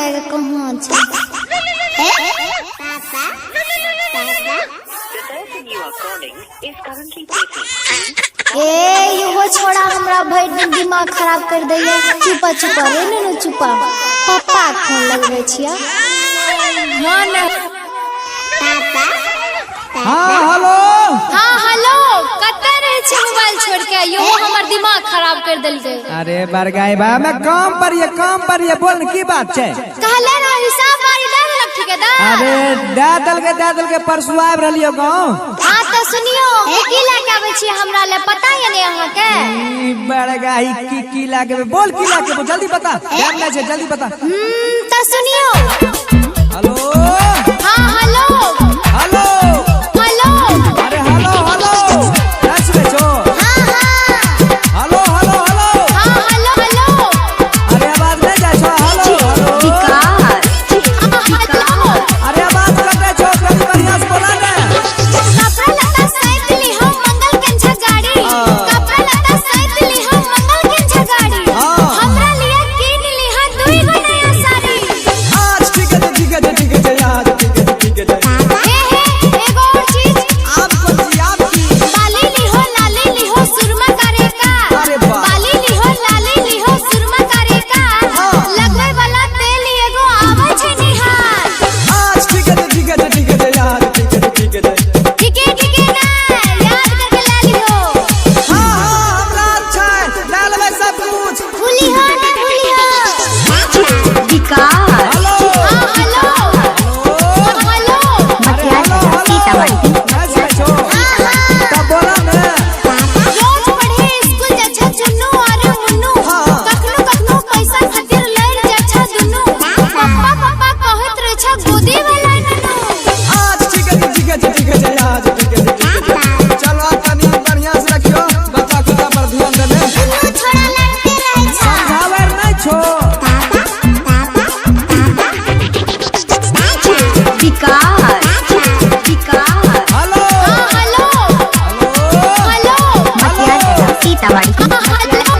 लगा के कहाँ छै? The person you are calling is currently busy. ए इहो छोड़ा हमरा भरि दिन दिमाग खराब कर दैया। चुपा चुपा रे नुनू चुपा, पप्पा के फोन लगबै छियै। हाँ ने। हाँ, हेलो। हाँ हेलो, कतऽ रहै छी मोबाइल छोड़ के? इहो हमर दिमाग खराब कर देलकै। अरे बरगाई भाई, मैं काम पर ये, काम पर ये, बोल न, की बात छै? कहले रह हिसाब बारी दे देलक ठेकेदार। अरे दे देलकै, दे देलकै, परसू आबि रहलियो गाँव। हाँ तऽ सुनियो, की लए के आबै छी हमरा ले, पता ये ने अहाँके? ई बरगाई, की की लागे, बोल, की लागे, बोल, जल्दी बता, टाइम नहीं छै, जल्दी बता। तऽ सुनियो। हेलो। हाँ हेलो। हेलो। हेलो। अरे हेलो हेलो, क्या सुनै छो? हाँ हाँ। Hello hello hello. हाँ हेलो हेलो। अरे आवाज नहीं जाइ छो? Hello hello. हाँ हेलो। अरे आवाज कटै छो, कनी बढ़िया से बोला ने। कपड़ा लत्ता सैत लिहो मंगल कंझा गाड़ी। हाँ। कपड़ा लत्ता सैत लिहो मंगल कंझा गाड़ी। हाँ। हमरा लिए कीन लिहा दुई गो नया साड़ी। आज ठीक है, ठीक है, ठीक है, आज ठीक है, ठीक है। हे हे, एगो और चीज। आप कौन सी, आप की? बाली लिहो, लाली लिहो, सुरमा करे का। अरे वाह। बाली लिहो, लाली लिहो, सुरमा करे का। हाँ। लगवे वाला तेल एगो आवे छै निहार। आज ठीक है, ठीक है, ठीक है, आज ठीक है, ठीक है। ठीके ठीके ना, याद करके ला लिहो। हाँ हाँ, हमरा अच्छा है, ला लेबै सब कुछ। भूलिहो ना, भूलिहो। हेलो। हाँ हेलो। हेलो। अरे हेलो हेलो, क्या सुनै छो? तब बोला ने। रोज पढ़े स्कूल जाछा चुन्नू और मुन्नू। हाँ। कखनो कखनो पैसा खातिर लड़ जाछा दुन्नू। पप्पा पप्पा कहत रहे छा गोदी वाला नन्नू। आज ठीक है, ठीक है, ठीक है, आज ठीक है, ठीक है। चलो तनी बढ़िया से रखियो बच्चा कुत्ता पर ध्यान देने। दुनू छोड़ा लड़ते रहै छा। समझावे नहीं छो। हेलो। हाँ हेलो। हेलो। हेलो। हेलो। हाँ हेलो।